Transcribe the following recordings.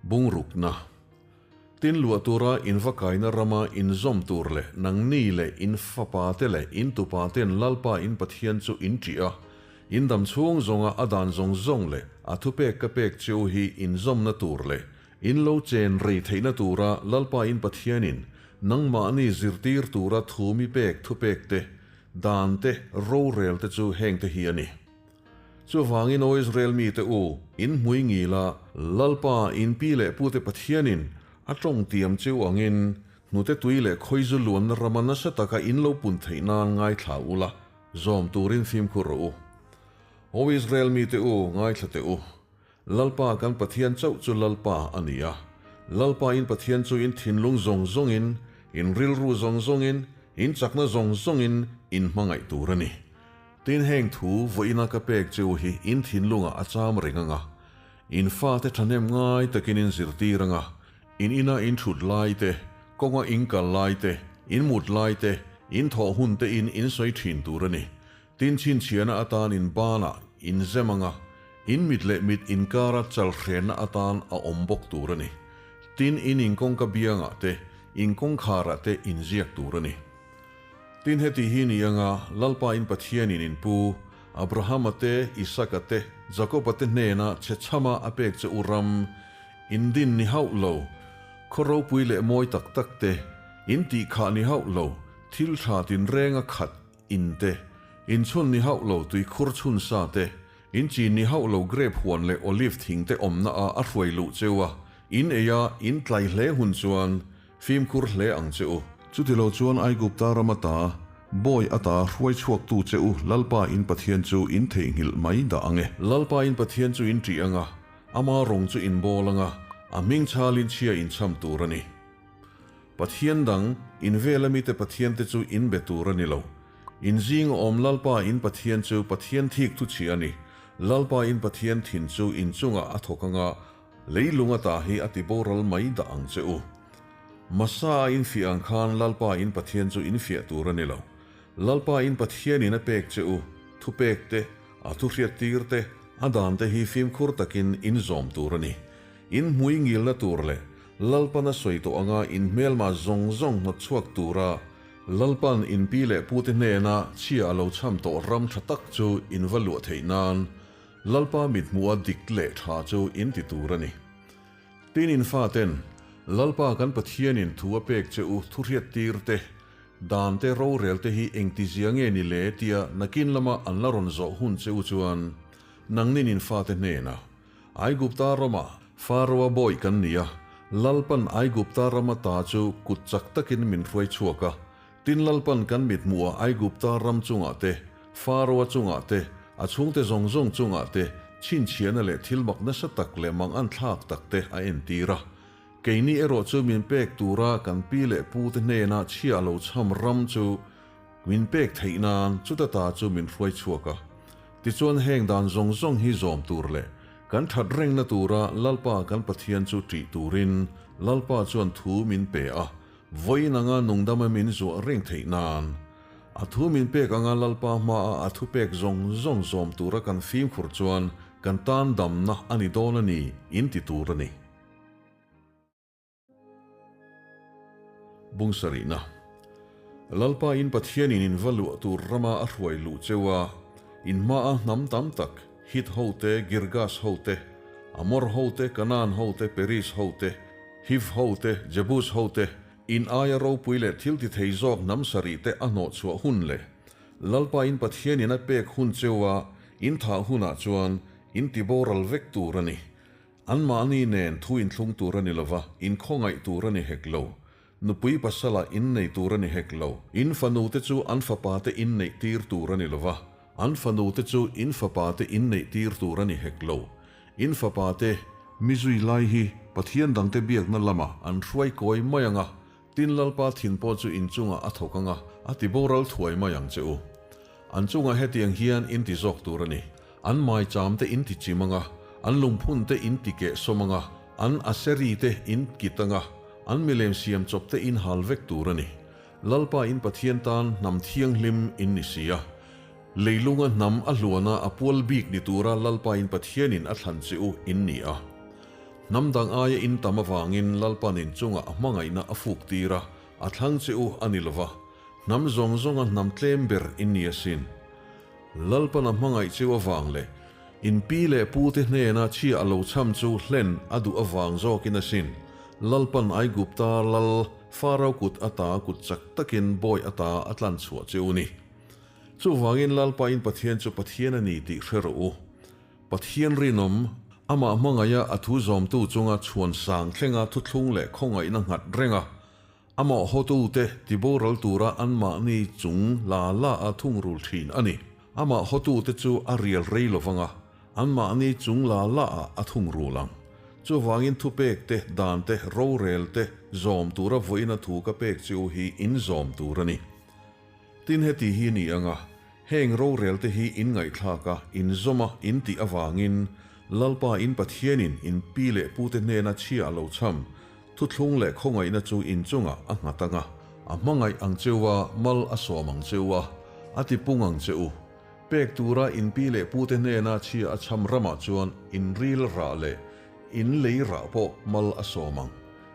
Bungrukna. Tin luah tura in va kaina rama in zawm tur leh nangni leh in fapate leh in tupaten Lalpa in Pathian chu in ṭih a, in dam chhung zawnga a dan zawng zawng leh a thupek ka pek cheu hi in zawmna tur leh in lo chen rei theihna tura Lalpa in Pathianin nangmahni zirtir tura thu mi pek thupek te, dan te, rorel te chu hengte hi a ni. Chuvangin aw Israel mite u, in hmui ngil a, Lalpa in pi leh pute Pathianin a tawng tiam cheu angin hnute tui leh khawizu luanna rama nasa taka in lo pun theih nan ngaithla ula, zawm turin fimkhur rawh u. Aw Israel mite u, ngaithla teh u. Lalpa kan Pathian chauh chu Lalpa a ni a. Lalpa in Pathian chu in thinlung zawng zawngin, in rilru zawng zawngin, in chakna zawng zawngin in hmangaih tur a ni. Tin heng thu vawiina ka pek che u hi in thinlungah a cham reng ang a, in fate thahnem ngai takin in zirtir ang a, in ina in thut lai te, kawnga in kal lai te, in mut lai te, in thawh hun te in in sawi thin tur a ni. Tin chhinchhiahna atan in banah in zem ang a, in mit leh mit inkara chalhrenna atan a awm bawk tur a ni. Tin in inkawngka biangah te, in kawngkharah te in ziak tur a ni. Tin heti hi ni anga Lalpa in Pathianin in pu Abrahama te, Isaka te, Jakoba te hnena chhechhama a pek che u ram in din ni hauh lo, khaw ropui leh mawi tak tak te, in tih khah ni hauh lo, thil tha tinrenga khat In te, in chhun ni hauh lo tui khur chhun sa te, in chin ni hauh lo grape huan leh olive thing te awmna ah a hruai luh cheu a, in ei a, in tlai hle hun chuan fimkhur hle ang che u. Chutilo chuan Aigupta ram ata, bawi ata hruai chhuaktu che u Lalpa in Pathian chu in theihnghilh mai dah ang e. Lalpa in Pathian chu in ṭih ang a, ama rawng chu in bawl ang a, a hming chhalin chhia in cham tur a ni. Pathian dang, in vela mite Pathiante chu in be tur a ni lo. In zing awm Lalpa in Pathian chu Pathian thik thu chhia a ni. Lalpa in Pathian thin chu in chungah a thawk anga, leilung ata hi a ti boral mai dah ang che u. Masa a in fiah ang khan Lalpa in Pathian chu in fiah tur a ni lo. Lalpa in Pathianin a pek che u, thupek te, a thuhriat tir te, a dan te hi fimkhur takin in zawm tur a ni. In hmui ngilna tur leh Lalpan a sawi tawh anga in hmelma zawng zawng hnawt chhuak tura Lalpan in pi leh pute hnena chhia a lo cham tawh ram tha tak chu in va luah theih nan Lalpa mithmuha dik leh tha chu in ti tur a ni. Tin in faten Lalpa kan Pathianin thu a pek che u thuhriat tir te, dan te rorel te hi engtizia nge ni le tia nakin lama an la rawn zawh hun che u chuan nangnin in fate hnenah Aigupta rama Faroa bawi kan ni a, Lalpan Aigupta rama ta chu kut chak takin min hruai chhuak a. Tin Lalpan kan mithmuhah Aigupta ram chungah te, Faroa chungah te, a chhungte zawng zawng chungah te chhinchhiahna leh thil mak nasa tak leh mangan thlak tak te a entir a. Keini erawh chu min pek tura kan pi leh pute hnena chhia lo chham ram chu Min pek theih nan chuta ta chu min hruai chhuak a. Tichuan heng dan zawng zawng hi zawm tur leh kan that rengna tura Lalpa kan Pathian chu ṭih turin Lalpa chuan thu min pe a, vawiin anga nungdama min zuah reng theih nan. A thu min pek anga Lalpa hmaa a thupek zawng zawng zawm tura kan fimkhur chuan kan tan damna a ni dawn a ni in ti tur a ni. Bungsarihna. Lalpa in Pathianin in va luah tur rama a hruai luh cheu a, in hmaa hnam tam tak, Hit hote, Girgas hote, Amor hote, Kanaan hote, Peris hote, Hiv hote, Jebus hote, in aia ropui leh thil ti thei zawk hnam sarih te a hnawh chhuah hun leh Lalpa in Pathianin a pek hun cheu a, in thah hunah chuan in ti boral vek tur a ni. Anmahni nen thu inthlung tur a ni lova, inkhawngaih tur a ni hek lo. Nupui pasala innei tur a ni hek lo. In fanute chu an fapate inneih tir tur a ni lova, an fanute chu in fapate inneih tir tur a ni hek lo. In fapate mi zui lai hi Pathian dangte biakna lamah an hruai kawi mai ang a, tin Lalpa thin pawh chu in chungah a thawk ang a, a ti boral thuai mai ang che u. An chungah hetiang hian in ti zawk tur a ni. An maicham te in ti chim ang a, an lungphun te in ti keh sawm ang a, an aseri te in kit ang a, an milem siam chawp te in hal vek tur a ni. Lalpa in Pathian tan hnam thianghlim in ni si a. Leilunga hnam a hluana a pual bik ni tura Lalpa in Pathianin a thlan che u in ni a. Hnam dang aia in tam avangin Lalpan in chungah a hmangaihna a fuk tir a, a thlang che u a ni lova, hnam zawng zawnga hnam tlem ber in ni asin. Lalpan a hmangaih cheu avang leh in pi leh pu te hnena chhia a lo cham chu hlen a duh avang zawkin asin. Lalpan Aigupta lal Farao kut ata kut chak takin bawi ata a tlan chhuah cheu ni. Chuvangin Lalpa in Pathian chu Pathian a ni tih hre rawh u. Pathian rinawm, amah hmangaiha a thu zawmtu chunga chhuan sang thlenga thuthlung leh khawngaihna nghat renga amah hawtute tiboral tura anmahni chung la la a thungrul thin a ni. Amah hawtute chu a rial rei lovang a, anmahni chung la la ah a thungrul ang. Chuvangin thupek te, dan te, rorel te zawm tura vawiina thu ka pek che u hi in zawm tur a ni. Tin heti hi ni anga, heng rorel te hi in ngaihthlak a, in zawm a, in tih avangin Lalpa in Pathianin in pi leh pute hnena chhia a lo cham, thuthlung leh khawngaihna chu in chungah a nghat anga, a hmangaih ang cheu a, mal a sawm ang cheu a, a ti pung ang che u. Pek tura in pi leh pute hnena chhia a cham ramah chuan in ril rah leh in lei rah pawh mal a sawm ang.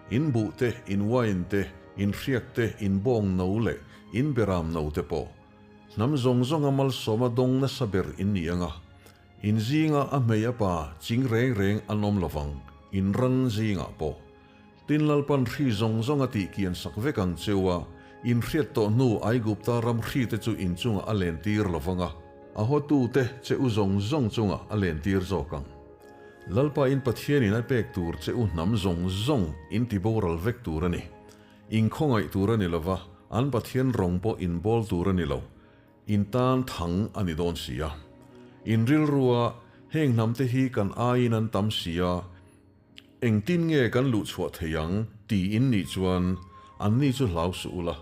In buh te, in wine te, in hriak te, in bawng no leh in beram no te pawh. Hnam zawng zawnga malsawma dawng nasa ber in ni anga, in zinga a hmei a pa ching reng reng an awm lovang, in ran zingah pawh. Tin Lalpan hri zawng zawnga tih kian sak vek ang cheu a, in hriat tawh hnu Aigupta ram hri te chu in chungah a len tir lovang a, a hawtute che u zawng zawng chungah a len tir zawk ang. Lalpa in Pathianin a pek tur che u hnam zawng zawng in ti boral vek tur a ni. In khawngaih tur a ni lova, an Pathian rawng pawh in bawl tur a ni lo. In tan thang a ni dawn si a. In rilrua heng hnam te hi kan aiin an tam si a, engtin nge kan luh chhuah thei ang ti in nih chuan an ni chu hlau suh ula.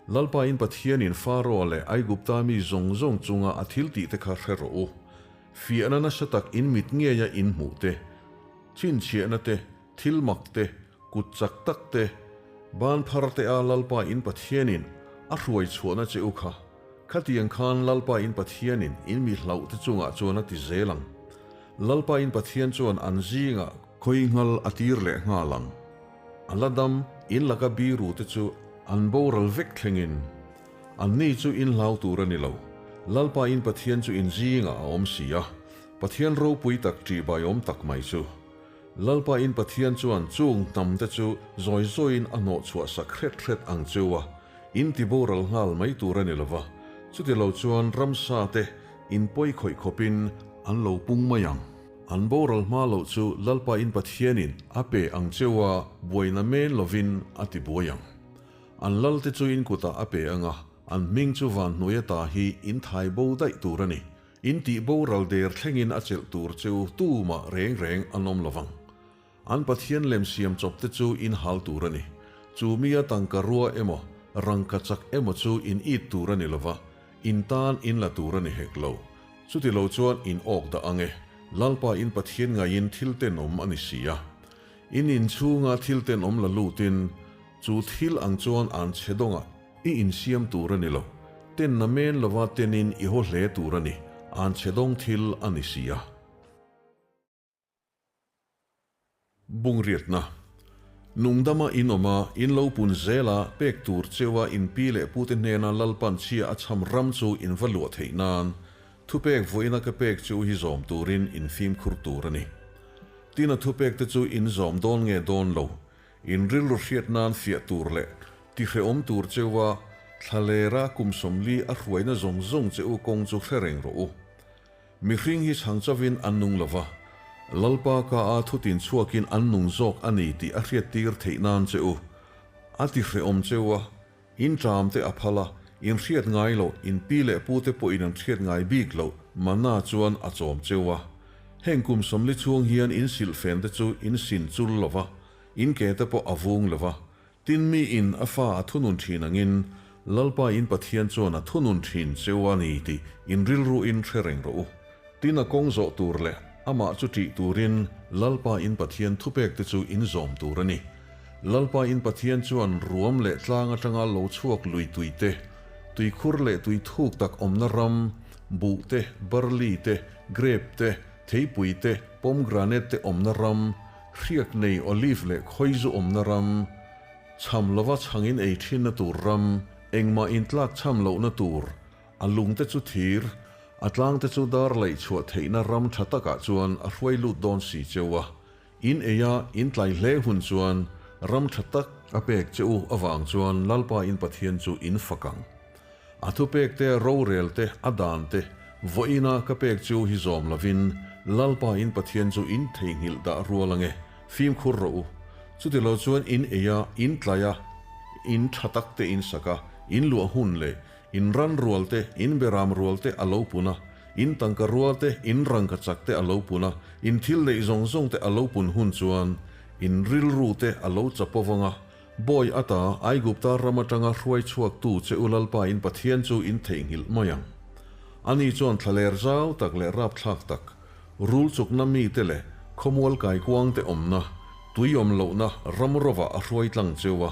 Lalpa in Pathianin Faroa leh Aigupta mi zawng zawng chunga a thil tih te kha hre rawh u. Fiahna nasa tak in mit ngeia in hmuh te, chhinchhiahna te, thil mak te, kut chak tak te, ban phar te a Lalpa in Pathianin a hruai chhuahna che u kha, khatiang khan Lalpa in Pathianin in mi hlauh te chungah chuan a ti zel ang. Lalpa in Pathian chuan an zingah khawi nghal a tir leh nghal ang. A la dam in laka biru te chu an boral vek thlengin Anni chu in hlau tur a ni lo. Lalpa in Pathian chu in zingah a awm si a, Pathian ropui tak ṭihbaiawm tak mai chu. Lalpa in Pathian chuan chung hnam te chu zawi zawiin a hnawh chhuah sak hret hret ang cheu a, in ti boral nghal mai tur a ni lo va, chuti lo chuan ramsa te in pawi khawih khawpin an lo pung mai ang. An boral hma loh chu Lalpa in Pathianin a pe ang cheu a, buaina men lovin a ti buai ang. An lalte chu in kutah a pe ang a, an hming chu van hnuai ata hi in thai bo daih tur a ni. In tih boral der thlengin a chelh tur cheu tumah reng reng an awm lovang. An Pathian lem siam chawp te chu in hal tur a ni. Chu mia tangka rua emaw, rangka chak emaw chu in it tur a ni lova, in tan in la tur a ni hek lo. Chuti lo chuan in awk dah ang e, Lalpa in Pathian ngaiin thil tenawm a ni si a. In inchhunga thil tenawm la lutin, Chu thil ang chuan an chhe dawngah i insiam tur a ni lo. Tenna men lova tenin i haw hle tur a ni, an chhe dawng thil a ni si a. Bungriatna. Nungdama in awm a, in lo pun zela pek tur cheua in pi leh pute hnena Lalpan chhia a chham ram chu in va luah theih nan, thupek vawiina ka pek chu hi zawm turin in fimkhur tur a ni. Tin a thupek te chu in zawm dawn nge dawn lo, In rilru hriat nan fiah tur leh tihrehawm tur cheua thlalera kum 40 a hruaina zawng zawng che u kawng chu hre reng rawh u. Mihring hi chhang chavin an nung lova, Lalpa ka a thutin chhuakin an nung zawk a ni tih a hriattir theih nan che u a tihrehawm cheua in ṭam te a phal a, in hriat ngai loh, in pi leh pu te pawhin an hriat ngai bik loh manna chuan a chawm cheu a. Heng kum 40 chhung hian in silhfen te chu in sin chul lo va, in ke te pawh a vung lo va. Tin mi in a fa a thunun thin angin Lalpa in Pathian chuan a thunun thin cheu a ni tih in rilru in hre reng rawh u. Tin a kawng zawh tur leh amah chu ṭih turin Lalpa in Pathian thupek te chu in zawm tur a ni. Lalpa in Pathian chuan ruam leh tlang atanga lo chhuak lui tui te, tuikhur leh tui thuk tak awmna ram, buh te, barley te, grape te, theipui te, pomegranate te awmna ram, Hriak nei olive leh khawizu awmna ram, cham lova chhangin ei thinna tur ram, engmah intlak cham lohna tur, a lungte chu thir, a tlangte chu dar laih chhuah theihna ram tha takah chuan a hruai lut dawn si cheu a. In eia in tlai hle hun chuan ram tha tak a pek che u avang chuan Lalpa in Pathian chu in fak ang. A thupek te, rorel te, a dan te, vawiina ka pek chu hi zawm lovin Lalpa in Pathian chu in theihnghilh dah rual ange, fimkhur rawh u. Chutilo chuan in ei a, in tlai a, in tha tak te in sak a, in luah hun leh in ran rual te, in beram rual te a lo pun a, in tangka rual te, in rangka chak te a lo pun a, in thil neih zawng zawng te a lo pun hun chuan in rilru te a lo chapo vang a, Bawi ata Aigupta ram atanga hruai chhuaktu che u Lalpa in Pathian chu in theihnghilh mai ang. Ani chuan thlaler zau tak leh rapthlak tak, rul chukna mite leh khawmual kaikuangte awmna, tui awm lohna ram rovah a hruai tlang cheu a,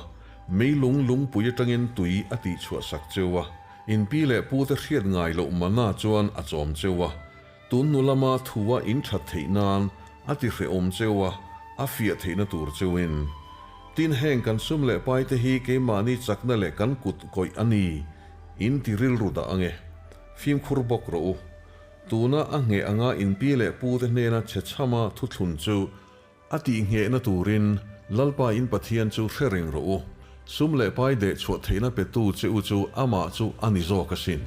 meilung lungpui atangin tui a tihchhuah sak cheu a, in pi leh pute hriat ngai loh mana chuan a chawm cheu a, tun hnu lama thua in that theih nan a ti hrehawm cheu a, a fiah theihna tur cheuin. Tin, heng kan sum leh pai te hi keimahni chakna leh kan kut kawih a ni, in ti rilru dah ange. Fimkhur bawk rawh u. Tuna a ngheh anga in pi leh pu te hnena chhe chhama thuthlun chu a tih nghehna turin Lalpa in Pathian chu hre reng rawh u. Sum leh pai deh chhuah theihna petu che u chu amah chu a ni zawk asin.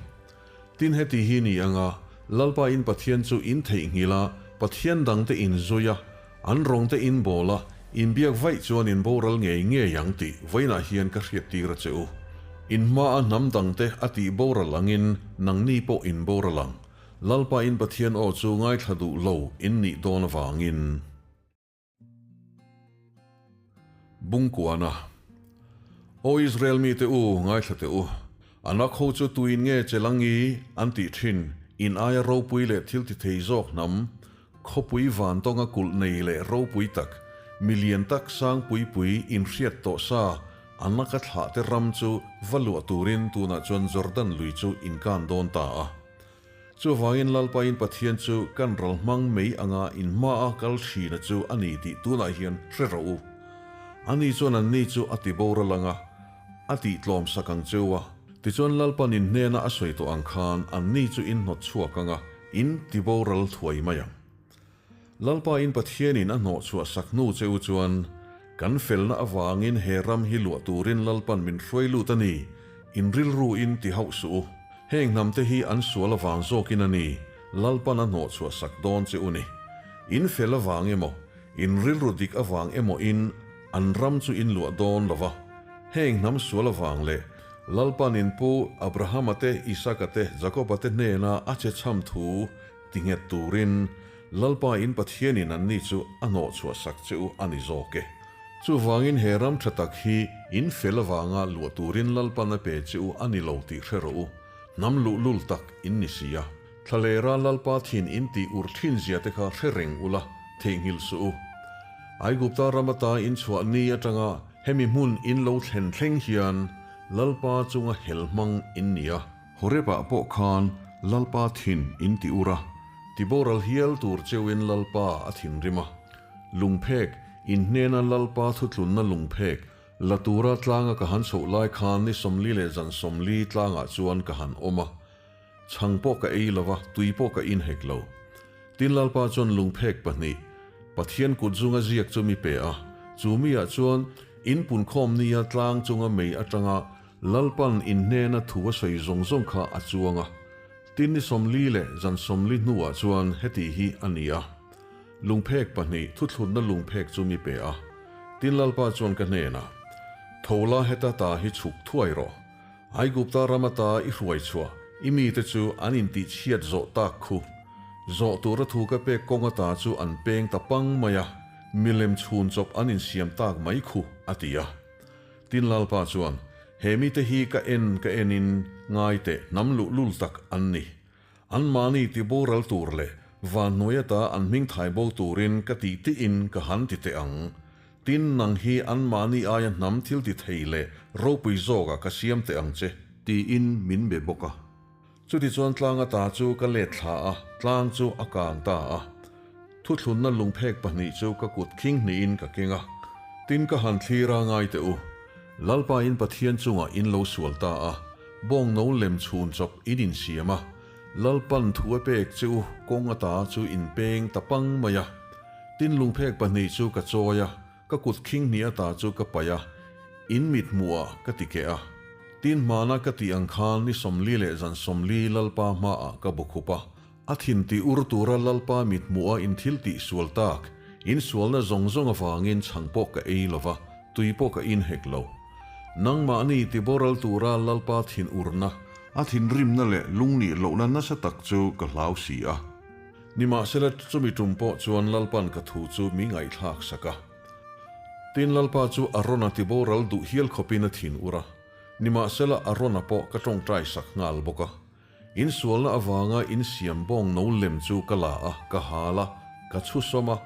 Tin heti hi ni anga Lalpa in Pathian chu in theihnghilh a, Pathian dangte in zui a, an rawngte in bawl a, in biak vaih chuan in boral ngei ngei ang tih vawiinah hian ka hriattir a che u. In hmaa hnam dangte a tih boral angin nangni pawh in boral ang. Lalpa in Pathian aw chu ngaithla duh lo in nih dawn avangin. Bungkuana, Aw Israel mite u, ngaithla teh u. A nakho chu tuin nge che langi an tih thin, in aia ropui leh thil ti thei zawk hnam, khawpui vantawnga kulh nei leh ropui tak, milian tak sang pui pui inhriat tawh sa, a naka thlah te ram chu va luah turin tunah chuan Jordan lui chu in kan dawn ta a. Chuvangin Lalpain Pathian chu kan ral hmang mai anga in hmaa kal thina chu a ni tih tunah hian hre rawh u. Ani chuan anni chu a ti boral anga a tih tlawm sak ang cheu a. Tichuan Lalpan in hnena a sawi tawh ang khan anni chu in hnawt chhuak anga in ti boral thuai mai ang. Lalpain Pathianin a hnawh chhuah sak hnu che u chuan, Kan felna avangin he ram hi luah turin Lalpan min hruai lut a ni, in rilru in ti hauh suh u. Heng hnamte hi an sual avang zawkin a ni, Lalpan a hnawh chhuah sak dawn che u ni. In fel avang emaw, in rilru dik avang emaw in an ram chu in luah dawn lo va. Heng hnam sual avang leh Lalpan in pu Abrahama te, Isaka te, Jakoba te hnena a che chham thu Ti nghet turin Lalpa in Pathianin anni chu a hnawh chhuah sak che u a ni zawk e. Chuvangin he ram tha tak hi in fel avanga luah turin Lalpan a pe che u a ni lo tih hre rawh u. Hnam luhlul tak in ni si a. Thlalera Lalpa thin in tih ur thin zia te kha hre reng ula, theihnghilh suh u. Aigupta ram ata in chhuah ni atanga hemi hmun in lo thlen thleng hian Lalpa chunga hel hmang in ni a. Horeb-ah pawh khan Lalpa thin in ti ur a, ti boral hial tur cheuin Lalpa a thinrim a. Lungphek, in hnena Lalpa thutlunna lungphek, la tura tlanga ka han chhoh lai khan ni 40 leh zan 40 tlangah chuan ka han awm a. Chhang pawh ka ei lo va, tui pawh ka in hek lo. Tin Lalpa chuan lungphek pahnih, Pathian kut zunga ziak chu mi pe a, chu miah chuan in punkhawm nia tlang chunga mei atanga Lalpan in hnena thu a sawi zawng zawng kha a chuang a, tin ni 40 leh zan 40 hnuah chuan heti hi a ni a, Lungphek pahnih thuthlunna lungphek chu mi pe a, tin Lalpa chuan ka hnenah, Tho la heta ta hi chhuk thuai rawh, Aigupta ram ata i hruai chhuah i mite chu an intihchhiat zawh tak khu. Zawh tura thu ka pek kawng ata chu an peng ta pang mai a, milem chhun chawp an insiam tak mai khu, a ti a. Tin Lalpa chuan, He mite hi ka en ka enin ngai teh hnam luhlul tak an ni. Anmahni ti boral tur leh van hnuai ata an hming thai bo turin ka tih tiin ka han ti teh ang. Tin nang hi anmahni aia hnam thil ti thei leh ropui zawkah ka siam teh ang che, tiin min be bawk a. Chutichuan tlang ata chu ka let thla a, tlang chu a kang ta a. Thuthlunna lungphek pahnih chu ka kut khing hnihin ka keng a, tin ka han thlir a ngai teh u. Lalpa in Pathian chungah in lo sual ta a, bawng no lem chhun chawp in insiam a, Lalpan thu a pek che u kawng ata chu in peng ta pang mai a. Tin lungphek pahnih chu ka chawi a, Ka kut khing hnih ata chu ka paih a, in mit hmuh ah ka ti keh a. Tin hmana ka tih ang khan ni 40 leh zan 40 Lalpa hmaah ka bu khup a. A thin tih ur tura Lalpa mit hmuh a in thil tih sual tak, in sualna zawng zawng avangin chhang pawh ka ei lo va, tui pawh ka in hek lo. Nangmahni ti boral tura Lalpa thin urna, a thinrimna leh lungnih lohna nasa tak chu ka hlau si a. Nimahsela chumi tum pawh chuan Lalpa'n ka thu chu mi ngaihthlak sak a. Tin Lalpa chu Arona tiboral duh hial khawpin a thin ur a. Nimahsela Arona pawh ka tawngtai sak nghal bawk a. Insualna avanga insiam bawng no lem chu ka la a, ka hal a, ka chhusawm a,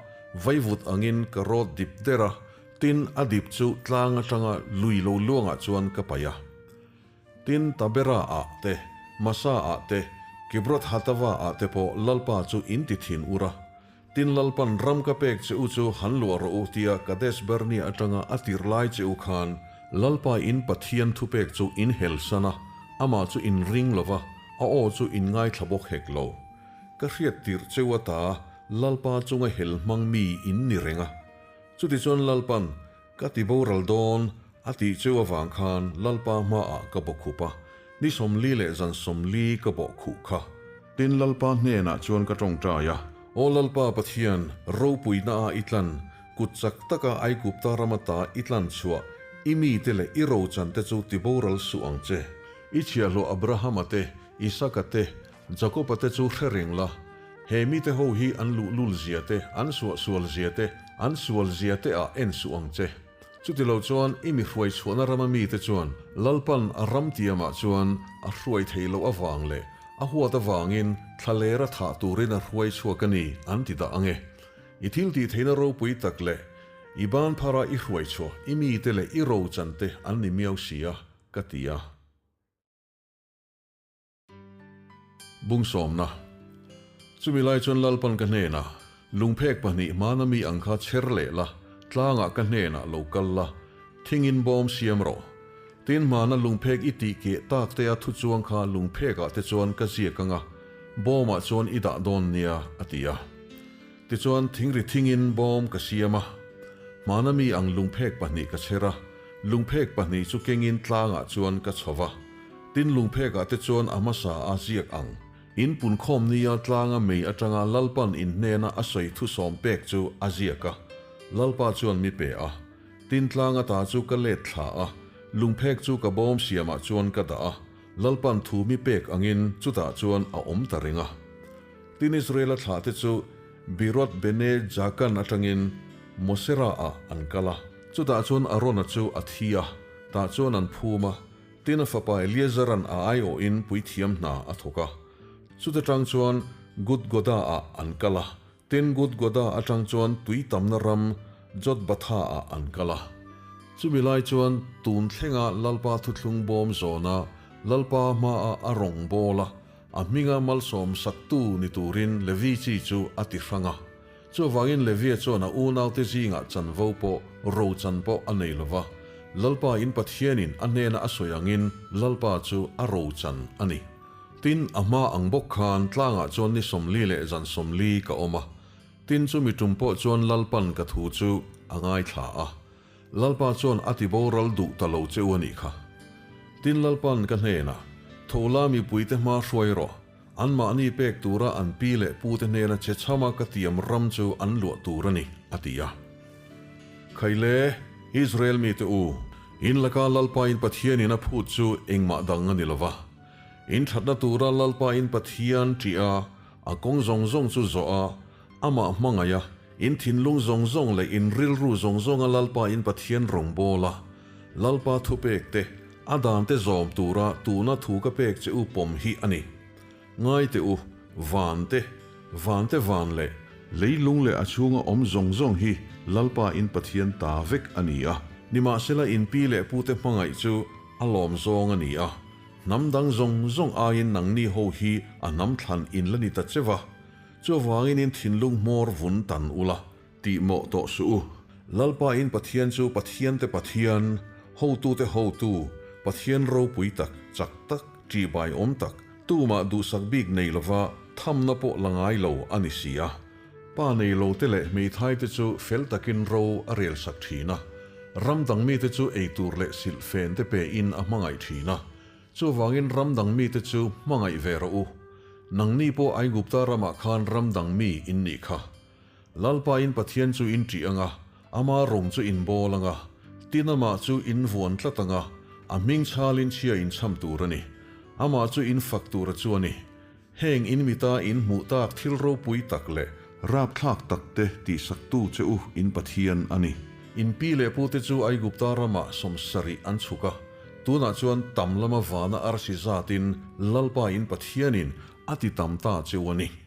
vaivut angin ka rawt dip der a, tin a dip chu tlang atanga lui lo luangah chuan ka paih a. Tin, Tabera ah te, Masa ah te, Kibroth Hatava ah te pawh Lalpa chu in ti thin ur a. Tin, Lalpan ram ka pek che u chu han luah rawh u tia Kadesh Barnea atanga a tirh lai che u khan Lalpa in Pathian thupek chu in helsan a, amah chu in ring lo va, a aw chu in ngaithla bawk hek lo. Ka hriat tirh che u ata Lalpa chunga hel hmang mi in ni reng a. Chutichuan Lalpan Ka ti boral dawn, a tih cheu avang khan Lalpa hmaah ka bawkhup a, ni 40 leh zan 40 ka bawhkhuh kha. Tin Lalpa hnenah chuan ka tawngtai a. Aw Lalpa Pathian, ropuinaah i tlan, kut chak taka Aigupta rama ta i tlan chhuah, i mite leh i rochante chu ti boral suh ang che. I chhiahhlawh Abrahama te, Isaka te, Jakoba te chu hre reng la, he mite ho hi an luhlul zia te, an suahsual zia te, an sual zia te ah en suh ang che. Chutilo chuan i mi hruai chhuahna rama mite chuan Lalpan a ram tiamah chuan a hruai thei loh avang leh a huat avangin thlalera thah turin a hruai chhuak a ni an ti dah ang e. I thil tih theihna ropui tak leh i ban phara i hruai chhuah i mite leh i rochan te an ni miau si a, ka ti a. Bung sawmna. Chumi lai chuan Lalpan ka hnenah, Lungphek pahnih hmana mi ang kha chher leh la, tlangah ka hnenah lo kal la, thingin bawm siam rawh. Tin hmana lungphek i tih keh tak te a thu chuang kha lungphekah te chuan ka ziak anga, bawmah chuan i dah dawn nia, a ti a. Tichuan thingri thingin bawm ka siam a, hmana mi ang lungphek pahnih ka chher a, lungphek pahnih chu kengin tlangah chuan ka chho va. Tin lungphekah te chuan a hmasa a ziak ang. In punkhawm nia tlanga mei atanga Lalpan in hnena a sawi thusawm pek chu a ziak a, Lalpa chuan mi pe a. Tin tlang ata chu ka let thla a, lungphek chu ka bawm siamah chuan ka dah a, Lalpan thu mi pek angin chutah chuan a awm ta reng a. Tin Israela thlah te chu Beeroth Bene Jaakan atangin Mosera ah an kal a, chutah chuan Arona chu a thi a, tah chuan an phum a. Tin a fapa Eleazaran a aiawhin puithiam hna a thawk a. Chuta tang chuan Gudgoda-ah an kal a, tin Gudgoda atang chuan tui tamna ram Jotbatha-ah an kal a. Chumi lai chuan tun thlenga Lalpa thuthlung bawm zawna Lalpa hmaah a rawng bawl a, a hminga malsawm saktu ni turin Levi chi chu a ti hrang a. Chuvangin Levia chuan a unaute zingah chanvo pawh, rochan pawh a nei lo va, Lalpa in Pathianin a hnena a sawi angin Lalpa chu a rochan a ni. Tin, a hma ang bawk khan tlangah chuan ni 40 leh zan 40 ka awm a. Tin, chumi tum pawh chuan Lalpan ka thu chu a ngaithla a. Lalpa chuan a ti boral duh ta lo che u a nih kha. Tin, Lalpan ka hnenah, Tho la mipuite hma hruai rawh. Anmahni pek tura an pi leh pute hnena che chhama ka tiam ram chu an luah tur a ni, a ti a. Khaile, Israel mite u, in laka Lalpa in Pathianin a phut chu engmah dang a ni lo va. In thatna tura Lalpa in Pathian ṭih a, a kawng zawng zawng chu zawh a, amah hmangaih a, in thinlung zawng zawng leh in rilru zawng zawnga Lalpa in Pathian rawngbâwl a, Lalpa thupek te, A dante zawm tura tuna thu ka pek che u pawm hi a ni. Ngai teh u, van te, van te van leh leilung leh a chhunga awm zawng zawng hi Lalpa in Pathian ta vek a ni a. Nimahsela in pi leh pute hmangaih chu a lawm zawng a ni a. Hnam dang zawng zawng aiin nangni ho hi a hnam thlan in la ni ta che va. Chuvangin in thinlung hmawr vun tan ula, tih mawh tawh suh u. Lalpa in Pathian chu Pathiante Pathian, hotute hotu, Pathian ropui tak, chak tak, ṭihbai awm tak, tumah duhsak bik nei lova thamna pawh la ngai lo a ni si a. Pa nei lo te leh hmeithai te chu fel takin ro a rel sak thin a, ram dang mite chu ei tur leh silh fen te pe in a hmangaih thin a. Chuvangin ram dang mite chu hmangaih ve rawh u. Nangni pawh Aigupta ramah khan ram dang mi in nih kha. Lalpa in Pathian chu in ṭih ang a, ama rawng chu in bawl ang a, tin amah chu in vuan tlat ang a, a hming chhalin chhia in chham tur a ni. Amah chu in fak tur a chu a ni. Heng in mita in hmuh tak thil ropui tak leh rapthlak tak te tihsaktu che u in Pathian a ni. In pi leh pute chu Aigupta ramah 70 an chhuk a, tunah chuan tam lama vana arsi zatin Lalpa in Pathianin a ti tam ta che u a ni.